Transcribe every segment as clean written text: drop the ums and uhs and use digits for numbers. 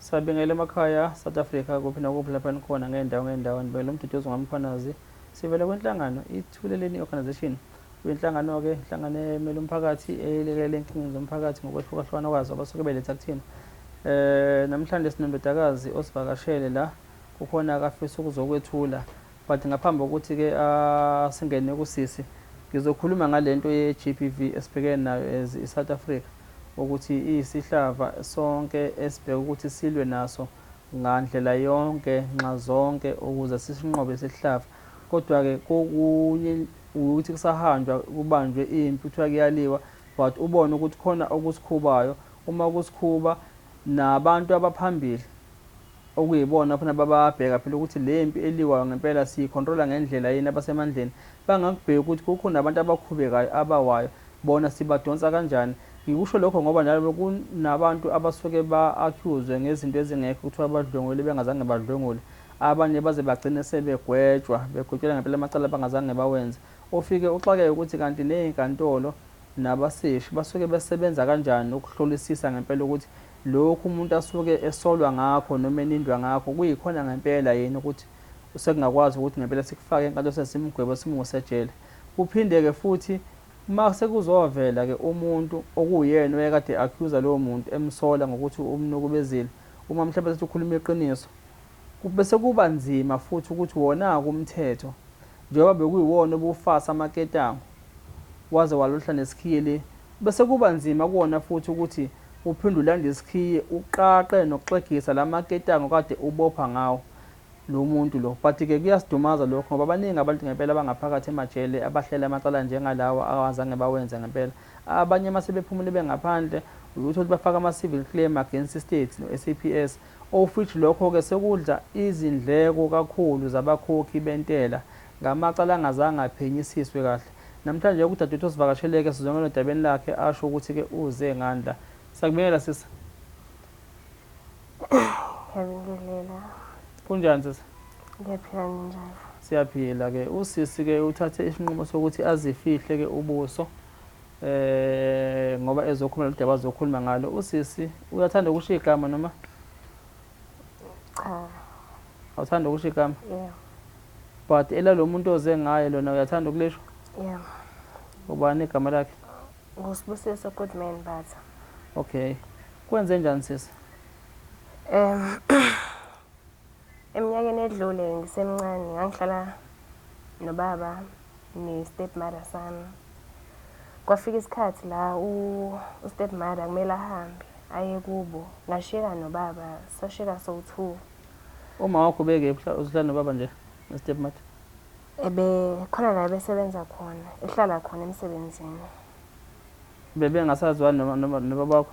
Sabingela emakhaya South Africa kuphi nakuphi lapha nikhona ngey'ndawo ngey'ndawo nibekela uMduduzi ngaMkhwanazi. Sivela kwinhlangano iThuleleni Organisation. Kuyinhlangano-ke inhlangano emele umphakathi elekelela ey'nkingeni zomphakathi ngokwehlukahlukana kwazo abasuke beletha kuthina. Namhlanje sinondodakazi osivakashele la kukhona akafisa ukuzokwethula but ngaphambi kokuthi-ke singene kusisi ngizokhuluma ngale nto ye-GBV esibhekene nayo as i-South Africa ukuthi iyisihlava sonke esibheke ukuthi silwe naso ngandlela yonke nxazonke ukuze sisinqobe isihlava. Kodwa-ke kokunye ukuthi kusahanjwa kubanjwe impi kuthiwa kuyaliwa but ubone ukuthi khona okusikhubayo uma kusikhuba nabantu abaphambili okuyibona khona bababheka phela ukuthi le mpi eliwayo ngempela siyikhontrola ngendlela yini abasemandleni bangakubheki ukuthi kukhona abantu abakhubekayo abawayo bona sibadonsa kanjani. Ngikusho lokho ngoba nalo kunabantu abasuke ba-accuse ngezinto ezingekho kuthiwa badlwengule bengazange badlwengule. Abanye baze bagcine sebegwetshwa, begwetshelwa ngempela amacala abangazange bawenze. Ufike uxakeke ukuthi kanti ney'nkantolo nabaseshi basuke besebenza kanjani ukuhlolisisa ngempela ukuthi lokhu umuntu asuke esolwa ngakho noma enindwa ngakho kuyikhona ngempela yini ukuthi sekungakwazi ukuthi ngempela sikufake enkantolo sesimgwebe simuse ejele. Kuphinde-ke futhi uma sekuzovela-ke umuntu okuwuyena oyekade e-accuse lowo muntu emsola ngokuthi umnukubezile, uma mhlawumbe sethi ukhuluma iqiniso, bese kuba nzima futhi ukuthi wona-ke umthetho njengoba bekuyiwona obufasa amaketango waze walohla nesikhiye le, bese kuba nzima kuwona futhi ukuthi uphinde ulande isikhiye uqaqe nokuxegisa la maketango kade ubopha ngawo lo muntu lo. But-ke kuyasidumaza lokho ngoba baningi abantu ngempela abangaphakathi emajele abahlela amacala njengalawa awazange bawenze ngempela. Abanye uma sebephumule bengaphandle uthole ukuthi bafaka ama-civil claim against state no-SAPS of which lokho-ke sekudla izindleko kakhulu zabakhokhi bentela ngamacala angazange aphenyisiswe kahle. Namhlanje udadewethu osivakasheleke sizongena odabeni lakhe asho ukuthi-ke uze ngandla. Sakubingelela sisi. Ngiyabingelela. Kunjani sisi? Ngiyaphila ninjani? Siyaphila ke. Usisi ke uthathe isinqumo sokuthi azifihle ke ubuso ngoba ezokhuluma lolu daba azokhuluma ngalo. Usisi uyathanda ukusho igama noma? Cha. Awuthanda ukusho igama? Yeah. But elalo muntu oze ngaye lona uyathanda ukulisho? Yeah. Ubani igama lakhe? NguSibusiso Goodman Mbatha. Okay. Kwenze njani sisi? Eminyakeni edlule ngisemncane ngangihlala nobaba ne-stepmother sami. Kwafika isikhathi la u-stepmother kumele ahambe aye kubo. Ngashiyeka nobaba, sashiyeka sowu-two. Uma wakho ubekephi uzohlala nobaba nje ne-stepmother? Ebe khona la ebesebenza khona, ehlala khona emsebenzini. Bebengasazwani noma noma nobaba wakho?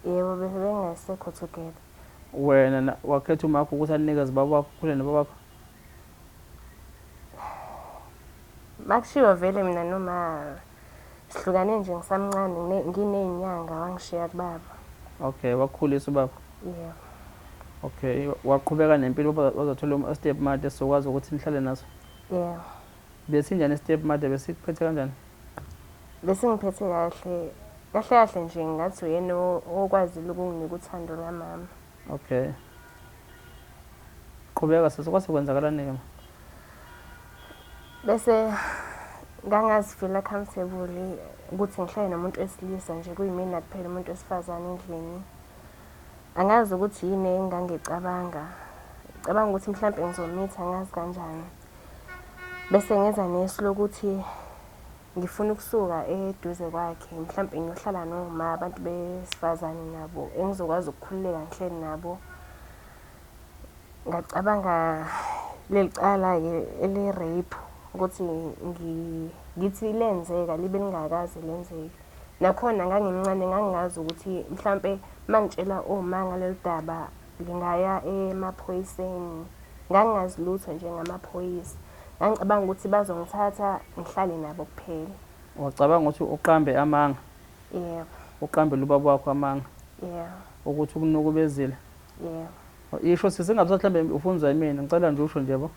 Yebo, bebengasekho together. Wena wakhetha umakho ukuthi anikeze ubaba wakho ukhule nobaba wakho? Makushiwo vele mina noma sihlukane nje ngisamncane nginey'nyanga wangishiya kubaba. Okay, wakukhulisa ubaba? Yebo. Okay, waqhubeka nempilo wazothola u-step mother sokwazi ukuthi nihlale naso? Yebo. Besinjani i-step mother, besikuphethe kanjani? Besingiphethe kahle, kahle kahle nje ngathi uyena okwazile ukunginika uthando lwamama. Okay. Qhubeka sisi, kwase kwenzakalani-ke ma? Bese ngangazifila comfortable ukuthi ngihlale nomuntu wesilisa nje kuyimina kuphela umuntu wesifazane endlini. Angazi ukuthi yini engangicabanga. Ngicabanga ukuthi mhlampe ngizomitha angazi kanjani. Bese ngenza nesu lokuthi ngifuna ukusuka eduze kwakhe mhlampe ngiyohlala noma abantu besifazane nabo engizokwazi ukukhululeka ngihleli nabo. Ngacabanga leli cala-ke ele-rape ukuthi ngithi lenzeka libe lingakaze lenzeke. Nakhona ngangimncane ngangingazi ukuthi mhlampe uma ngitshela oma ngalolu daba ngingaya emaphoyiseni. Ngangingazi lutho nje ngamaphoyisa. Ngangicabanga ukuthi bazongithatha ngihlale nabo kuphela. Wacabanga ukuthi uqambe amanga? Yebo. Uqambele ubaba wakho amanga? Yebo. Ukuthi ukunukubezile? Yebo. Isho sisi ngabe mhlambe ufunzwa yimina, ngicela nje usho nje yabo.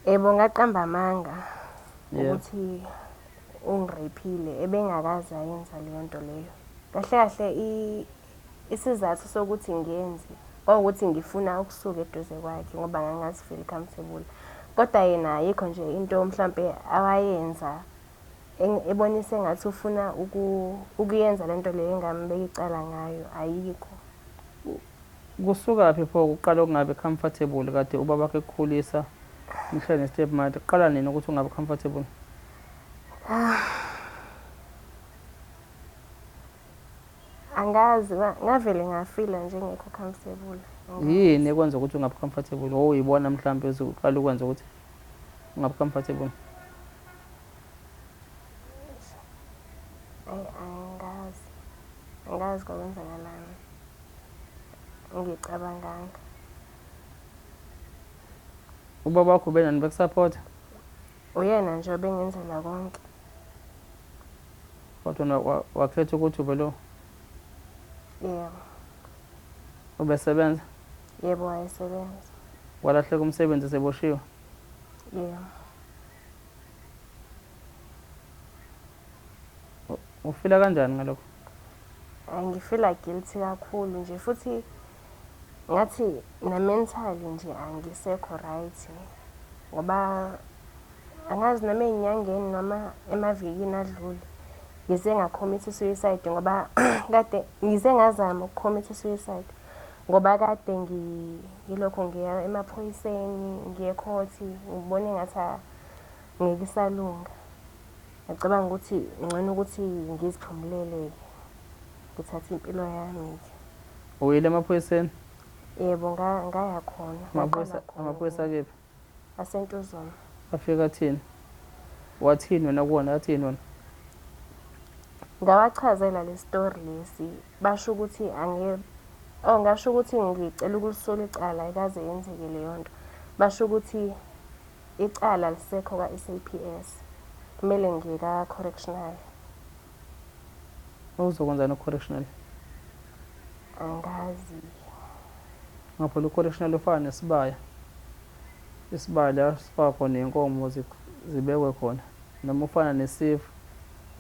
Yebo, ngaqamba amanga ukuthi ungiraphile ebengakaze ayenza leyo nto leyo. Kahle kahle Isizathu sokuthi ngiyenze kwawukuthi ngifuna ukusuka eduze kwakhe ngoba ngangazi-feel comfortable. Kodwa yena ayikho nje into mhlampe awayenza ebonisa engathi ufuna ukuyenza lento leyo engambeka icala ngayo, ayikho. Kusukaphi pho ukuqala ukungabi comfortable kade ubaba wakhe ekukhulisa nihlale ne-step mother? Kuqala nini ukuthi ungabi comfortable? Angazi, ngavele ngafila nje ngekho comfortable. Yini ekwenza ukuthi ungabi comfortable? Owuyibona mhlawumbe uqala ukwenza ukuthi ungabi comfortable? Ayi, angazi. Angazi kwakwenzakalani. Ngicabanganga. Ubaba wakho ubenani bekusapotha? Uyena nje obengenzela konke. Kodwa wakhetha ukuthi ube lo? Yebo. Ubesebenza? Yebo, wayesebenza. Walahleka umsebenzi seboshiwe? Yebo. Ufila kanjani ngalokho? Ngifila guilty kakhulu nje futhi ngathi na-mentally nje angisekho right ngoba angazi noma ey'nyangeni noma emavikini adlule ngize nga-commit suicide ngoba kade ngize ngazama uku-commit suicide ngoba kade ngilokhu ngiya emaphoyiseni ngiye ekhothi ngibone engathi ngeke isalunga. Ngacabanga ukuthi ngcono ukuthi ngiziphumulele-ke, ngithathe impilo yami-ke. Uyile emaphoyiseni? Yebo, ngaya khona. Amaphoyisa amaphoyisa akephi? AseNtuzuma. Afika athini? Wathini wena kuwona? Athini wona? Ngawachazela le story lesi, basho ukuthi angeke, oh ngasho ukuthi ngicela ukulisula icala ayikaze yenzeke leyo nto. Basho ukuthi icala lisekho ka-SAPS, kumele ngiye ka-correctional. Uzokwenzani ku-correctional? Angazi. Ngapho lo correctional ufana nesibaya. Isibaya la sifaka khona iy'nkomo zibekwe khona. Noma ufana nesifu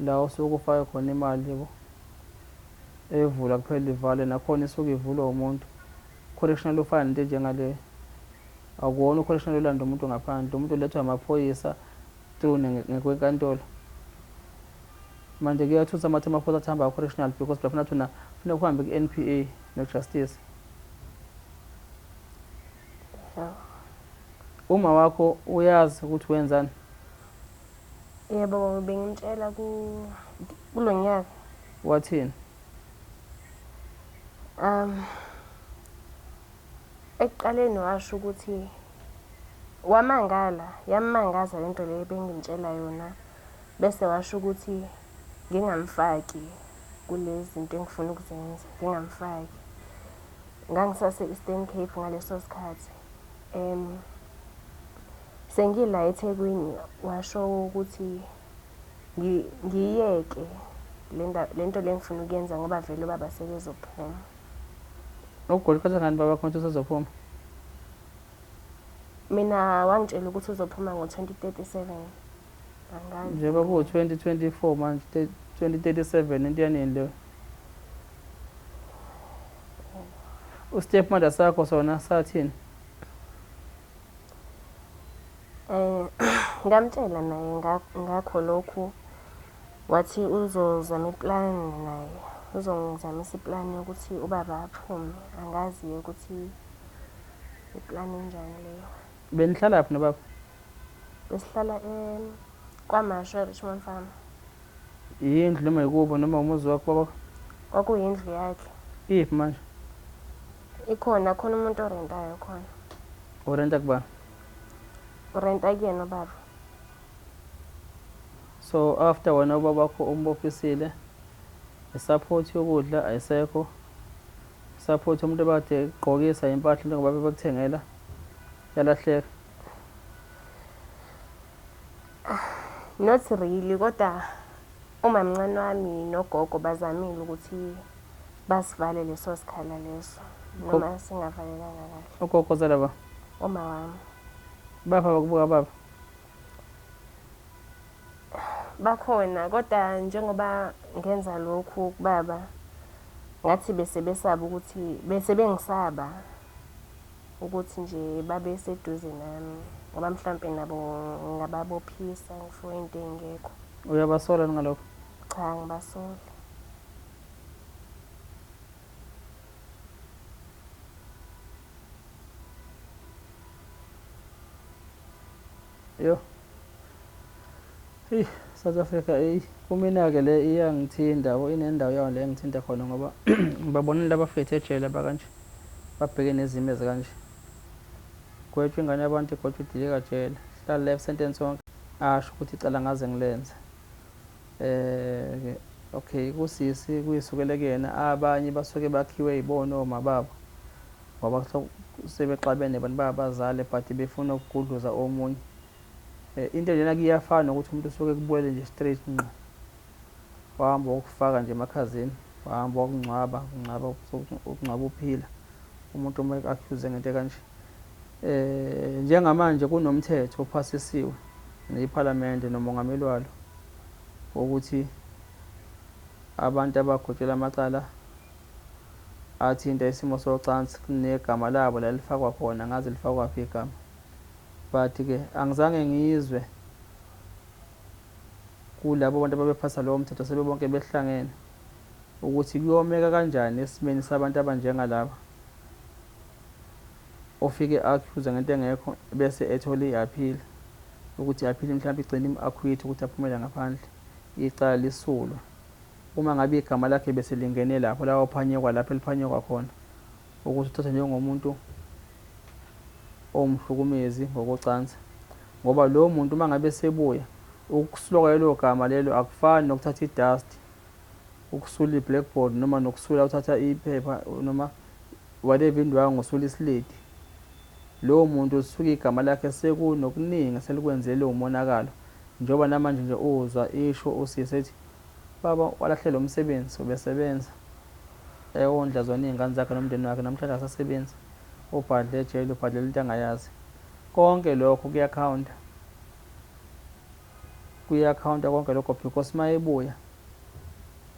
la usuke ufake khona imali yabo. Evula kuphela ivale nakhona isuke ivulwa umuntu. Correctional ufana nento enjengaleyo. Akuwona u-correctional olanda umuntu ngaphandle, umuntu ulethwa amaphoyisa through ngekwenkantolo. Manje kuyathusa amathi amaphoyisa athi hamba correctional because bafuna thina funa kuhambe ku-N_P_A no-justice. Uma wakho uyazi ukuthi wenzani? Yebo, bengimtshela kulo nyaka. Wathini? Ekuqaleni washo ukuthi wamangala, yammangaza lento leyo ebengimtshela yona. Bese washo ukuthi ngingamfaki kulezi zinto engifuna ukuzenza, ngingamfaki. Ngangisase-Eastern Cape ngaleso sikhathi. Sengila eThekwini washo ukuthi ngiyeke lento le engifuna ukuyenza ngoba vele ubaba sekezophuma. Ukugula ukhatha ngani baba khona ukuthi usezophuma? Mina wangitshela ukuthi uzophuma ngo-2037. Angazi. Njengoba kuwu-2024 manje, 2037 into yanini leyo? U-stepmother sakho sona sathini? Ngamtshela naye ngakho lokhu, wathi uzozama iplani naye, uzongizamisa iplani yokuthi ubaba aphume. Angazi-ke ukuthi iplani enjani leyo. Benihlalaphi nobaba? Besihlala KwaMashu e-Richmond Farm. Yindlu noma yikubo noma umuzi wakho baba? Kwakuyindlu yakhe. Iphi manje? Ikhona, khona umuntu orentayo khona. Urenta kubani? Urenta kuyena ubaba. So after wena ubaba wakho umbophisile, i-support yokudla ayisekho, support umuntu obekade egqokisa impahla njengoba bebekuthengela yalahleka. Not really, kodwa umamncane wami nogogo bazamile ukuthi basivale leso sikhala leso noma singavalelanga kahle. Ugogo ozala ba? Uma wami. Bapha bakubuka baba? Bakhona, kodwa njengoba ngenza lokhu kubaba Ngathi bese besaba ukuthi bese bengisaba ukuthi nje babe seduze nami ngoba mhlampe nabo ngingababophisa for into ey'ngekho. Uyabasola yini ngalokho? Cha, angibasoli. Yo. Eyi South Africa eyi kumina-ke le iyangithinta yabo inendawo yayo le engithinta khona ngoba ngibabonile abafethu ejele abakanje babheke nezimo ezikanje. Gwetshwa ingane yabantu igwetshwa idilika jele hlala life sentence yonke asho ukuthi icala ngaze ngilenze. Eh okay kusisi kuyisukele kuyena abanye basuke bakhiwe yibona omababo ngoba sebexabene abantu bayabazali but befuna ukugudluza omunye. Into enjena kuyafana nokuthi umuntu usuke ekubulele nje straight ngqo. Wahamba wokufaka nje emakhazeni, wahamba wakungcwaba, ungcwaba ukungcwaba uphila. Umuntu uma accuse ngento ekanje. Njengamanje kunomthetho ophasisiwe nePhalamende nomongameli walo wokuthi abantu abagwetshelwe amacala athinta isimo socansi kunegama labo la lifakwa khona, angazi lifakwaphi igama. But-ke angizange ngizwe kulabo bantu ababephasa lowo mthetho sebebonke behlangene ukuthi kuyomeka kanjani esimeni sabantu abanjengalaba ofike accuse ngento engekho bese ethola i-appeal ukuthi i-appeal mhlawumbe igcine im-acquit ukuthi aphumele ngaphandle icala lisulwe uma ngabe igama lakhe bese lingene lapho la waphanyekwa lapho eliphanyekwa khona ukuthi uthathwe njengomuntu owumhlukumezi ngokocansi ngoba lowo muntu uma ngabe sebuya ukusuka lelo gama lelo akufani nokuthatha i-dust ukusula i-blackboard noma nokusula uthatha iphepha noma whatever indwangu usula isiledi lowo muntu usuke igama lakhe sekunokuningi selikwenzele umonakalo njengoba namanje nje uzwa isho usisi ethi baba walahlela umsebenzi ubesebenza ewondla zona iy'ngane zakhe nomndeni wakhe namhlanje akasasebenzi ubhadle ejele ubhadlela into angayazi konke lokho kuyakhawunta kuyakhawunta konke lokho because uma ebuya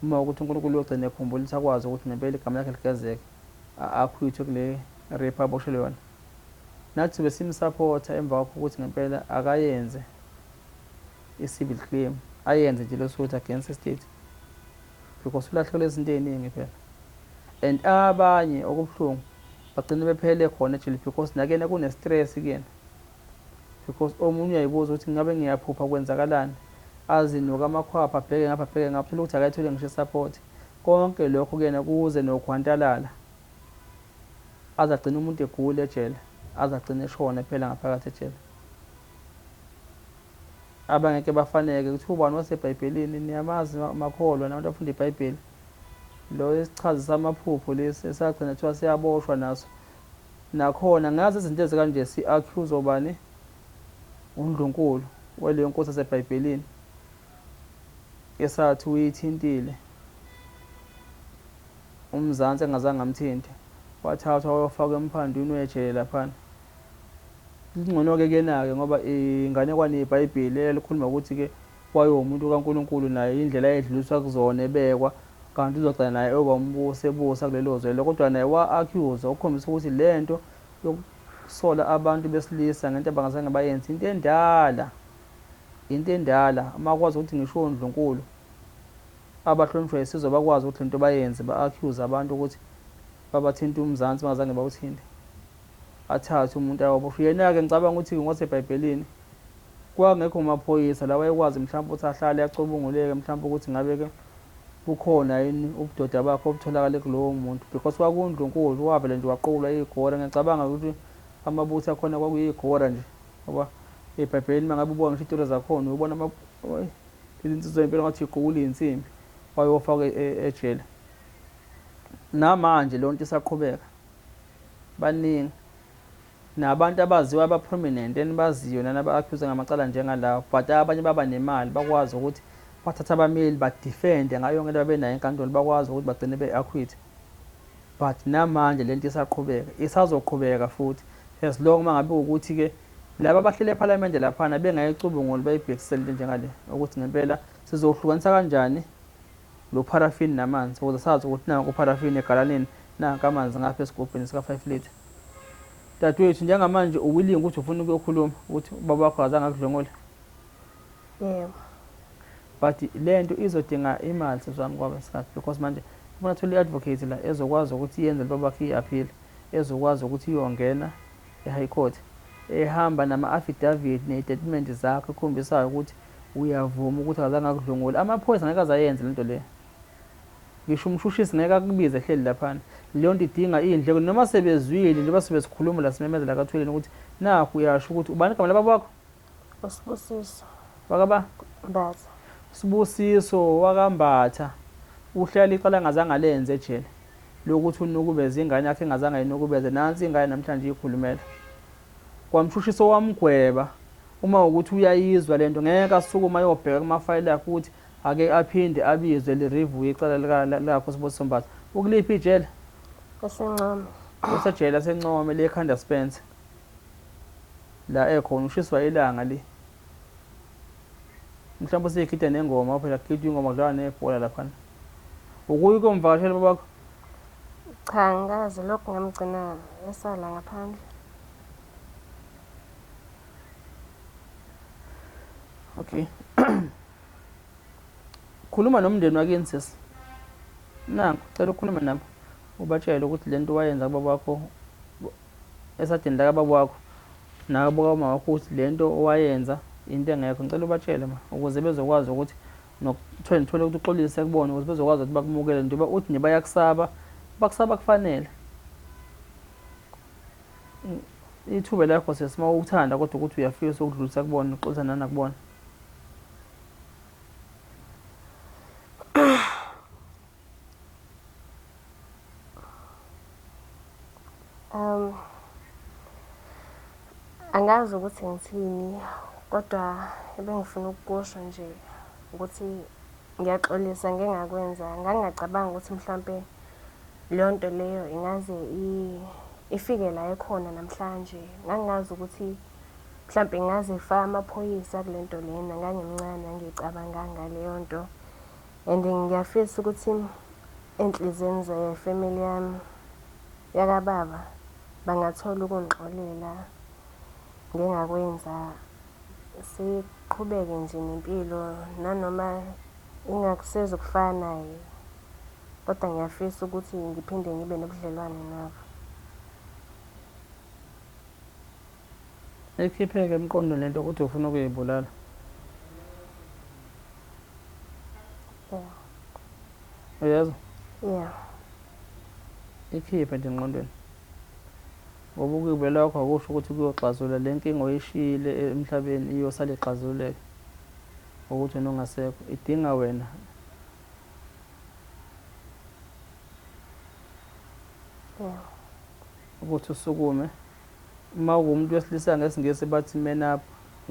uma ukuthi uNkulunkulu uyogcina ekhumbula ukuthi akwazi ukuthi ngempela igama lakhe ligezeke akhwithwe kule rape aboshelwe yona nathi besimsupporta emva kwakho ukuthi ngempela akayenze i-civil claim ayenze nje lo suit against state because ulahlekelwe izinto ey'ningi phela and abanye okubuhlungu bagcine bephele khona ejele because nakuyena kune-stress kuyena because omunye uyayibuza ukuthi ngabe ngiyaphupha kwenzakalani azinuke amakhwapha abheke ngapha abheke ngapha uthole ukuthi akayithole ngisho i-support konke lokho kuyena kuze nokhwantalala aze agcine umuntu egula ejele aze agcine eshona phela ngaphakathi ejele abangeke bafaneke kuthiwa ubani waseBhayibhelini niyamazi makholwa nabantu abafunda iBhayibheli lo esichazi samaphupho lesi esagcina kuthiwa siyaboshwa naso nakhona ngazi izinto ezikanje si-accuse obani undlunkulu waleyo nkosi yaseBhayibhelini esathi uyithintile umzansi engazange amthinte wathathwa wayofakwa emphandwini wejele laphana Kungcono-ke kuyena-ke ngoba inganekwane yeBhayibheli elalikhuluma ukuthi-ke wayewumuntu kaNkulunkulu naye indlela ayedluliswa kuzona ebekwa kanti uzogcina naye eyoba umbusi ebusa kulelo zwe lelo kodwa naye wa-accuse okukhombisa ukuthi le nto yokusola abantu besilisa ngento abangazange bayenze into endala into endala uma kwazi ukuthi ngisho ondlunkulu abahlonishwa isizwe bakwazi ukuthi lento bayenze ba-accuse abantu ukuthi babathinta umzansi bangazange bawuthinte athathe umuntu ayoboshwa. Yena-ke ngicabanga ukuthi ngokwasebhayibhelini kwakungekho maphoyisa la wayekwazi mhlawumbe ukuthi ahlale acubunguleke mhlawumbe ukuthi ngabe-ke bukhona yini ubudoda bakhe obutholakale kulowo muntu because kwakundlunkulu wavele nje waqulwa igora. Ngiyacabanga ukuthi amabutho akhona kwakuyigora nje ngoba ebhayibhelini uma ngabe ubuka ngisho iy'tori zakhona ubona izinsizwa impela ngathi iqukula iy'nsimbi wayofakwa ejele. Namanje leyo nto isaqhubeka. Baningi nabantu abaziwa aba-prominent enibaziyo nani aba-accuse ngamacala njengalawo but abanye baba nemali bakwazi ukuthi bathathe abameli badefende ngayo yonke into ababenayo enkantolo bakwazi ukuthi bagcine be-acquit but namanje lento isaqhubeka isazoqhubeka futhi as long uma ngabe ukuthi-ke laba abahleli ephalamende laphana bengayicubunguli bayibhekisele into njengale ukuthi ngempela sizohlukanisa kanjani Lo paraffin namanzi ukuze sazi ukuthi nanku uparaffin egalaneni, nanka amanzi ngapha esigubhini sika-5 litre. Dadewethu, njengamanje uwilling ukuthi ufuna ukuyokhuluma ukuthi ubaba wakho akazange akudlwengule? Yebo. But le nto izodinga imali sisi wami kwaba isikhathi, because manje ufuna athole i-advocate la ezokwazi ukuthi iyenze lo baba wakhe i-appeal, ezokwazi ukuthi iyongena e-high court ehamba nama-affidavit ney'tatimende zakho ekhombisayo ukuthi uyavuma ukuthi akazange akudlwengule. Amaphoyisa ngeke aze ayenze le nto leyo, ngisho umshushisi ngeke akubize ehleli laphana. Leyo nto idinga iy'ndleko, noma sebezwile njengoba sibe sikhuluma la simemezela kaThuleni ukuthi nakhu uyasho ukuthi ubani igama lababa wakho? USibusiso. Wakaba? Mbatha. Sibusiso wakaMbatha uhlala icala angazange alenze ejele lokuthi unukubeze ingane yakhe engazange ayinukubeze. Nansi ingane namhlanje iyikhulumela kwamshushisi owamgweba. Uma ukuthi uyayizwa lento, ngeke asukume ayobheka kumafayili akhe ukuthi ake aphinde abizwe li-review icala lakho. Sibusiso Mbatha ukuliphi ijele? EseNcome. Usejele laseNcome lekhanda Spencer la ekhona, ushiswa ilanga le, mhlawumbe useyigida nengoma phela, kugidwa ingoma, kudlalwa nebhola laphana. Ukuye ukomvakashela babakho? Cha, angikaze, lokhu ngamgcina esala ngaphandle. Okay, khuluma nomndeni wakini sisi, nanku cela ukhulume nabo, ubatshele ukuthi lento wayenza kubaba wakho esadini lakababa wakho nakabo kamama wakho, ukuthi lento owayenza into engekho. Ngicela ubatshele ma, ukuze bezokwazi ukuthi nokuthole thole ukuthi uxolise kubona, ukuze bezokwazi ukuthi bakumukele, njengoba uthi nje bayakusaba, bakusaba kufanele. Ithuba lakho sesi uma uthanda, kodwa ukuthi uyafisa ukudlulisa kubona, uxolisa nanakubona. Angazi ukuthi ngithini, kodwa ebengifuna ukukusho nje ukuthi ngiyaxolisa ngengakwenza. Ngangingacabanga ukuthi mhlampe leyo nto leyo ingaze ifike la ekhona namhlanje. Ngangingazi ukuthi mhlampe ingaze ifake amaphoyisa kule nto lena. Ngangimncane, angiyicabanganga leyo nto. And ngiyafisa ukuthi ey'nhliziyweni zefemeli yami yakababa bangathola ukungixolela ngengakwenza, siqhubeke nje nempilo nanoma ingakusezukufana, kodwa ngiyafisa ukuthi ngiphinde ngibe nobudlelwane nabo. Ikhipheke emqondweni lento ukuthi ufuna ukuyibulala. Yeah. Uyezwa? Yeah. Ikhiphe nje engqondweni. Ngoba ukuyibulala kwakho akusho ukuthi kuyoxazulula le nkinga oyishiyile emhlabeni, iyosala ixazululeke. Ukuthi wena ungasekho, idinga wena. Yeah. Ukuthi usukume. Uma uwumuntu wesilisa, ngesiNgisi bathi man up,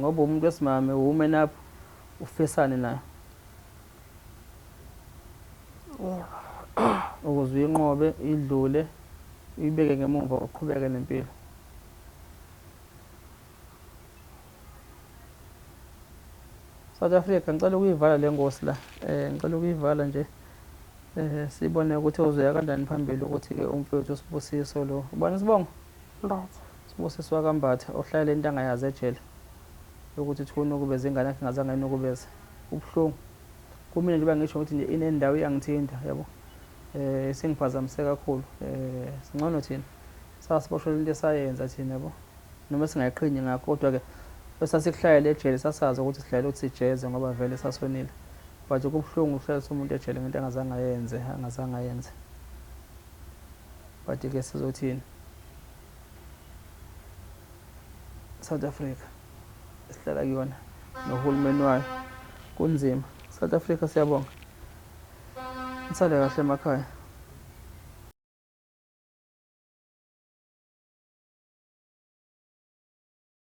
ngoba umuntu wesimame woman up, ufisane nayo. Yeah. Ukuze uyinqobe, idlule, uyibeke ngemuva, uqhubeke nempilo. South Africa, ngicela ukuyivala le ngosi la. Ngicela ukuyivala nje. Sibone ukuthi uzoya kanjani phambili, ukuthi-ke umfowethu uSibusiso lo. Ubani isibongo? Mbatha. Sibusiso wakaMbatha ohlala into angayazi ejele yokuthi kuthiwa unukubeza ingane yakhe engazange ayinukubeze. Kubuhlungu. Kumina njengoba ngisho ukuthi nje inendawo iyangithinta, yabo. Isingiphazamise kakhulu. Singcono thina. Sasiboshwe into esayenza thina, yabo. Noma singayiqhinyi ngakho, kodwa-ke esasikuhlayela ejele sasazi ukuthi sidlalela ukuthi sijeze ngoba vele sasonile. But kubuhlungu ukuhlalisa umuntu ejele ngento angazange ayenze, angazange ayenze. But-ke sizothini? South Africa esihlala kuyona nohulumeni wayo kunzima. South Africa, siyabonga. Nisale kahle emakhaya.